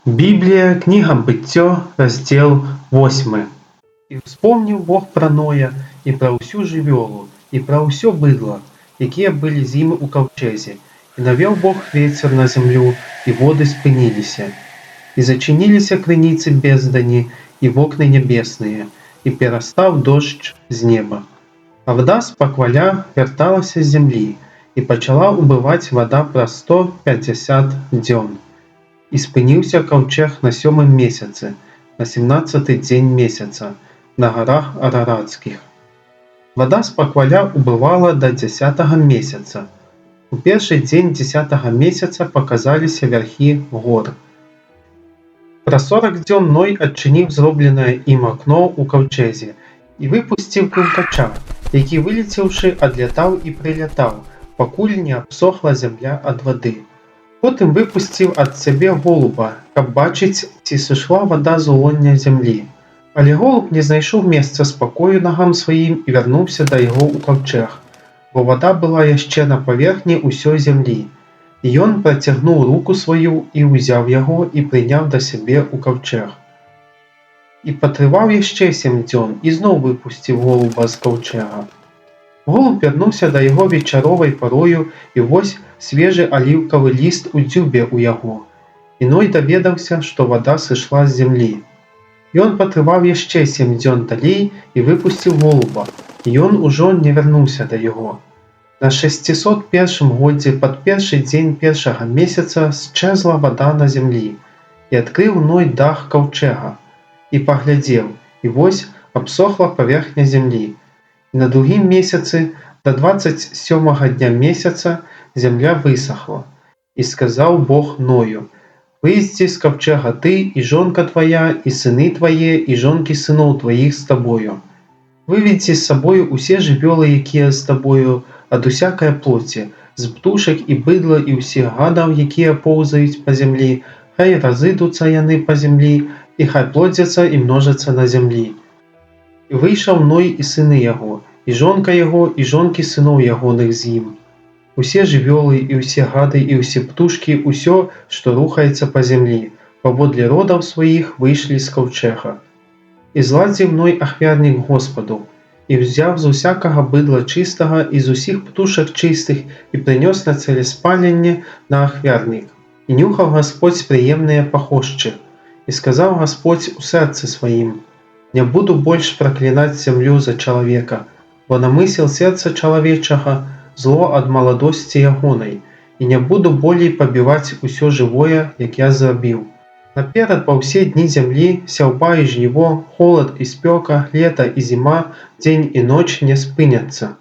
Біблія, кніга Быццё, раздзел 8. І ўспомніў Бог пра Ноя і пра ўсю жывёлу, і пра ўсё быдла, якія былі з ім у каўчэзе. І навеў Бог вецер на зямлю, і воды спыніліся. І зачыніліся крыніцы бездані і вокны нябесныя, і перастаў дождж з неба. А вада спакваля вярталася з зямлі, і пачала ўбываць вада праз 150 дзён. І спыніўся каўчэг на сёмым месяцы, на 17-ы дзень месяца, на гарах Арарацкіх. Вада спакваля ўбывала да 10-га месяца. У першы дзень 10-га месяца паказаліся вярхі гор. Праз 40 дзён Ной адчыніў зробленае ім акно ў каўчэзе і выпусціў крумкача, які, вылецеўшы, адлятаў і прылятаў, пакуль не абсохла зямля ад вады. Потым выпусціў ад сябе голуба, каб бачыць, ці сышла вада з улоння зямлі. Але голуб не знайшоў месца спакою нагам сваім і вярнуўся да яго ў каўчэг, бо вада была яшчэ на паверхні ўсёй зямлі. І ён працягнуў руку сваю і ўзяў яго і прыняў да сябе ў каўчэг. І патрываў яшчэ 7 дзён і зноў выпусціў голуба з каўчэга. Голуб вярнуўся да яго вечаровай парою, і вось свежы аліўкавы ліст у дзюбе ў яго. І Ной даведаўся, што вада сышла з зямлі. Ён патрываў яшчэ 7 дзён далей і выпусціў голуба, і ён ужо не вярнуўся да яго. На 601 годзе пад першы дзень першага месяца счэзла вада на зямлі, і адкрыў Ной дах каўчэга, і паглядзеў, і вось абсохла паверхня зямлі. І на другім месяцы, да 27-га дня месяца, зямля высахла. І сказаў Бог Ною: «Выйдзі з каўчэга ты, і жонка твая, і сыны твае, і жонкі сыноў тваіх з табою. Выведзі з сабою ўсе жывёлы, якія з табою, ад усякае плоці, з птушак і быдла і ўсіх гадаў, якія поўзаюць па зямлі, хай разыдуцца яны па зямлі, і хай плодзяцца і множацца на зямлі». І выйшаў Ной і сыны яго, і жонка яго, і жонкі сыноў ягоных з ім. Усе жывёлы, і ўсе гады, і ўсе птушкі, усё, што рухаецца па зямлі, паводле родаў сваіх выйшлі з каўчэга. І зладзіў Ной ахвярнік Госпаду, і ўзяў з усякага быдла чыстага і з усіх птушак чыстых і прынёс на целаспаленне на ахвярнік. І нюхаў Гасподзь прыемныя пахошчы. І сказаў Гасподзь у сэрцы сваім: «Не буду больш праклінаць зямлю за чалавека, бо намысел сэрца чалавечага зло ад маладосці ягонай, і не буду болей пабіваць усё жывое, як я зрабіў. Наперад па ўсе дні зямлі сяўба і жніво, холад і спёка, лета і зіма, дзень і ноч не спыняцца».